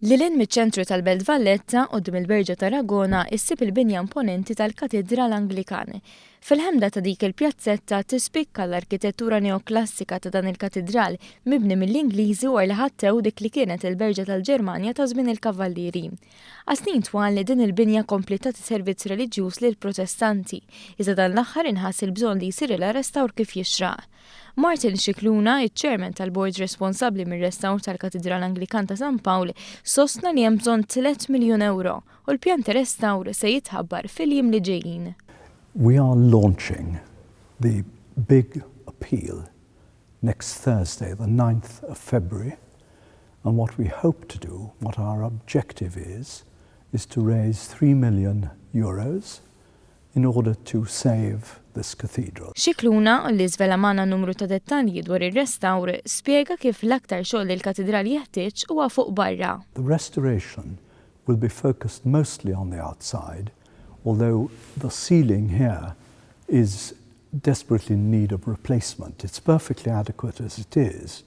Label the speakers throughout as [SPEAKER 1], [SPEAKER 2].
[SPEAKER 1] Lil hinn miċ-ċentru tal-Belt Valletta, quddiem il-Berġa t'Aragona, issib il-binja imponenti tal-Katidral Anglikan. Fil-ħemda ta' dik il-pjazzetta tispikka l-arkitettura neoklassika ta' dan il-katidral mibni mill-Ingliżi wara li ħattew dik li kienet il-Berġa tal-Ġermanja ta' żmien il-Kavallieri. Għal snin twal din il-binja kompliet tagħti servizz reliġjuż lill-Protestanti, iżda dan l-aħħar inħass il-bżonn li jsirilha restawr kif jixraq. Martin Scicluna, iċ-Chairman tal-Bord responsabbli mir-restawr tal-Katidral Anglikan ta' San Pawl, sostna li hemm bżonn 3 miljun ewro u l-pjan ta' restawr se jitħabbar fil-jiem li ġejjin.
[SPEAKER 2] We are launching the big appeal next Thursday, the 9th of February, and what we hope to do, what our objective is, is to raise 3 million euros in order to save this cathedral.
[SPEAKER 1] Scicluna, li żvela magħna numru ta' dettalji dwar ir-restawr, spjega kif l-aktar xogħol li l-katidral jeħtieġ huwa fuq barra.
[SPEAKER 2] The restoration will be focused mostly on the outside, although the ceiling here is desperately in need of replacement. It's perfectly adequate as it is,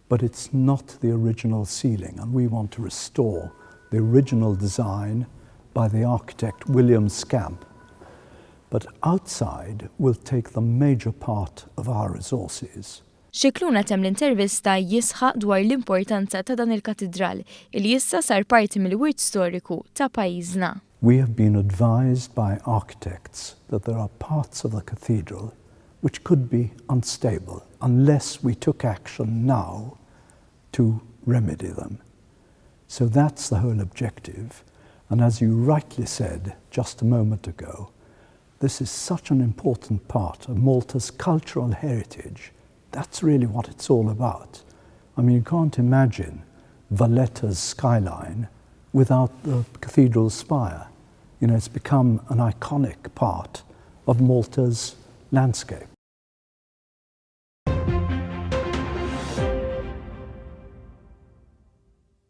[SPEAKER 2] but it's not the original ceiling, and we want to restore the original design by the architect William Scamp. But outside will take the major part of our resources.
[SPEAKER 1] Scicluna temm l-intervista jisħaq dwar l-importanza ta' dan il-katidral li issa sar parti mill-wirt storiku ta' pajjiżna.
[SPEAKER 2] We have been advised by architects that there are parts of the cathedral which could be unstable unless we took action now to remedy them. So that's the whole objective. And as you rightly said just a moment ago, this is such an important part of Malta's cultural heritage. That's really what it's all about. I mean, you can't imagine Valletta's skyline without the cathedral spire. It's become an iconic part of Malta's landscape.